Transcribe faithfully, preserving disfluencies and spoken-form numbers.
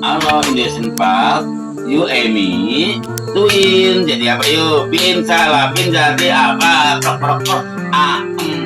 Alo, Indonesia empat, you and me, tuin, jadi apa you? Bin salah, bin jadi apa? Krok, krok, krok. A, em,